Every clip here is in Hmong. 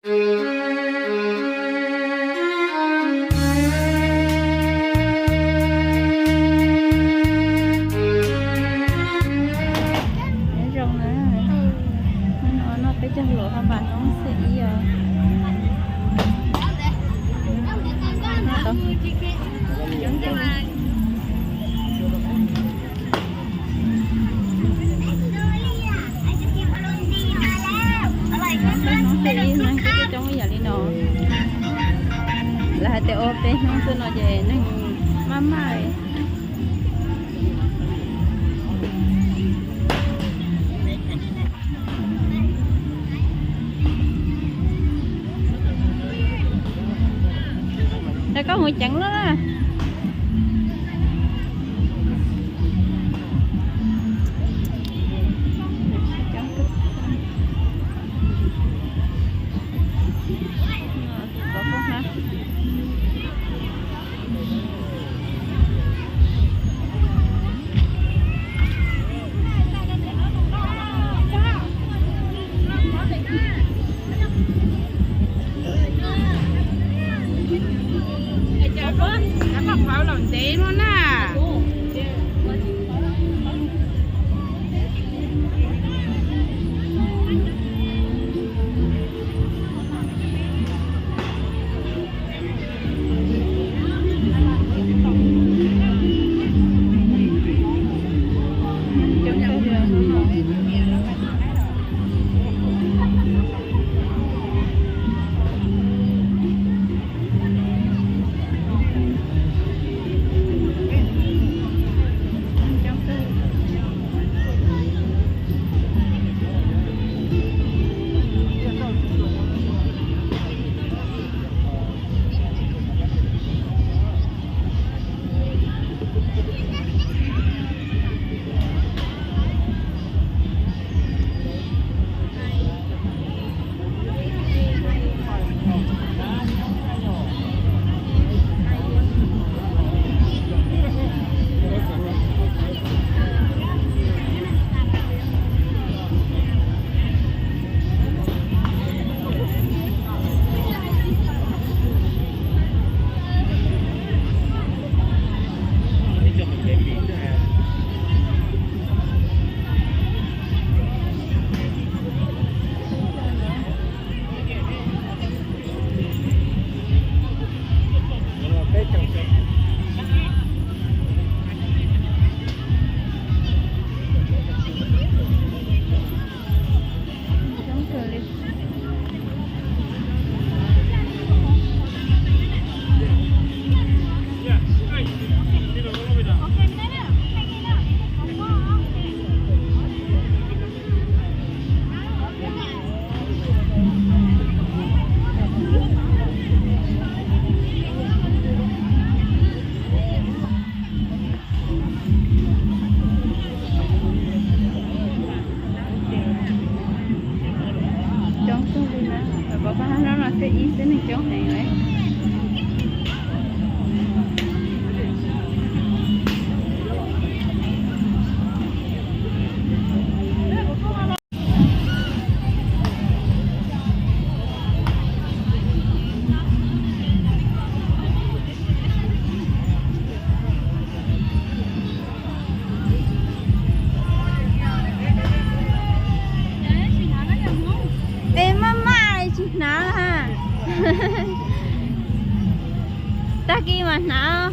Nyob zoo na, hnub no noj peb caug luam hauv npas noob xib ib os. Peb noob xib ib neeg coob coob ib yam li no. Lawv hais tias ua peb hnub xwb no ces neeg maj maj li. Rau koj mus ceev lawm na. Ntev no na. Coob kawg li na, pab pab hnub no xib ib xwb neeg coob heev li. Es maj maj tsis hnav ha. Tag kis mas hnav.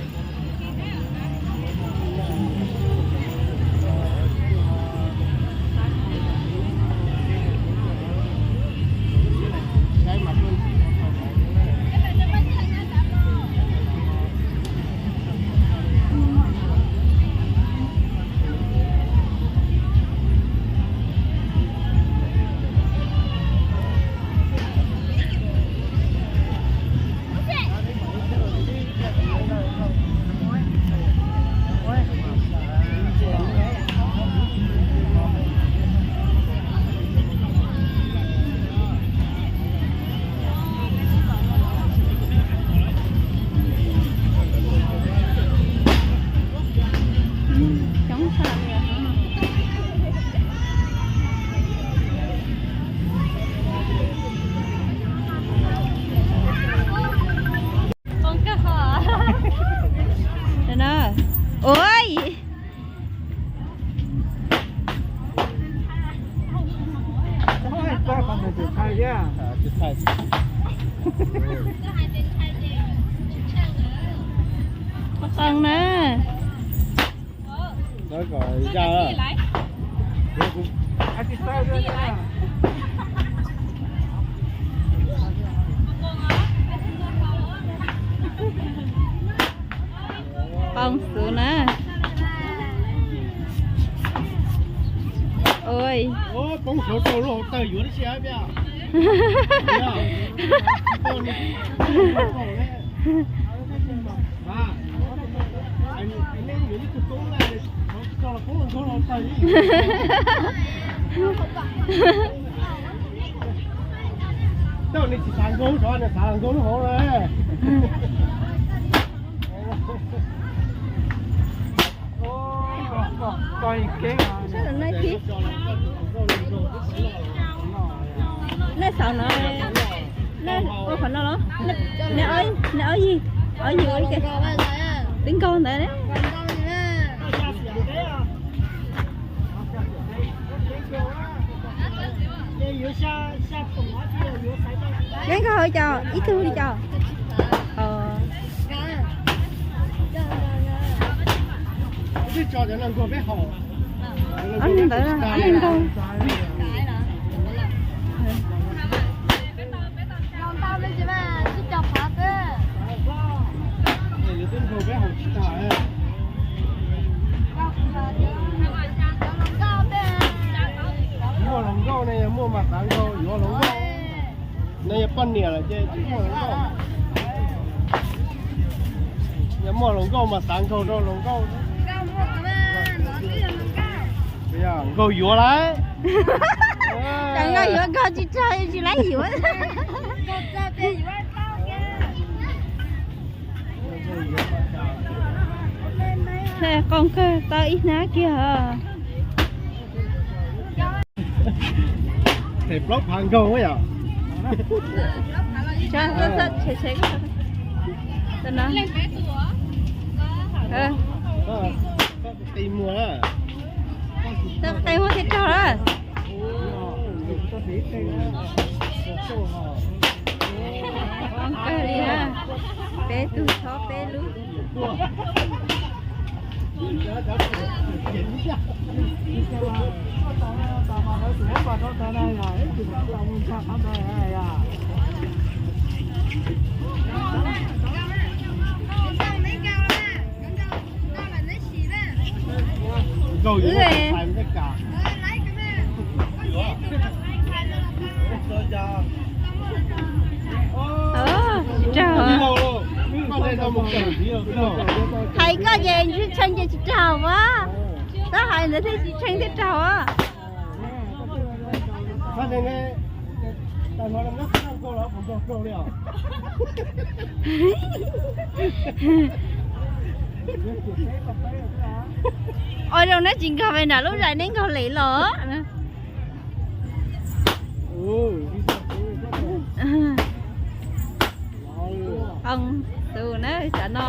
Tsis thaij thiab. Tsis thaij. Qos na. Lawv kom ya. Qos xwb na. Oj, poob saud rau lub hauv taw yuav tib si. Tau nws tsis xav nkaug, nws xav nkaug lub hauv na. Nej xav no, nej ua qhov no los? Nej ob yig, ob yig ua li cas? Twb nkaug ntawd. Neb nkaug hauv cas ib tug li cas? Ob ntawd, ob nkaug. Muaj hluas nkauj ne, yog muaj mas xav nkaug yuav hluas nkauj. Nej yog poj niam lawm ces tsis muaj hluas nkauj. Yog muaj hluas nkauj mas xav nkaug rau hluas nkauj. Nkaug yuav lawm. Cov nkaug yuav nkaug tsis raug tsis laib yuav. Qos kawg tau ib hnab kiag os. Plaub phav nkaug yom. Qe muag thiaj raug lawm. Kawg li na, peb tug chob peb lub. Nkaug yuav tsis tau. Tsis raug. Hais koj ces tshee ces tsis raug as. Tab hais ntawd thiaj tsis tshee thiaj raug as. Ua zoo neb tsis nkaug ve nram lub zais neb nkaug lem los. Qos xwb na, tsam no.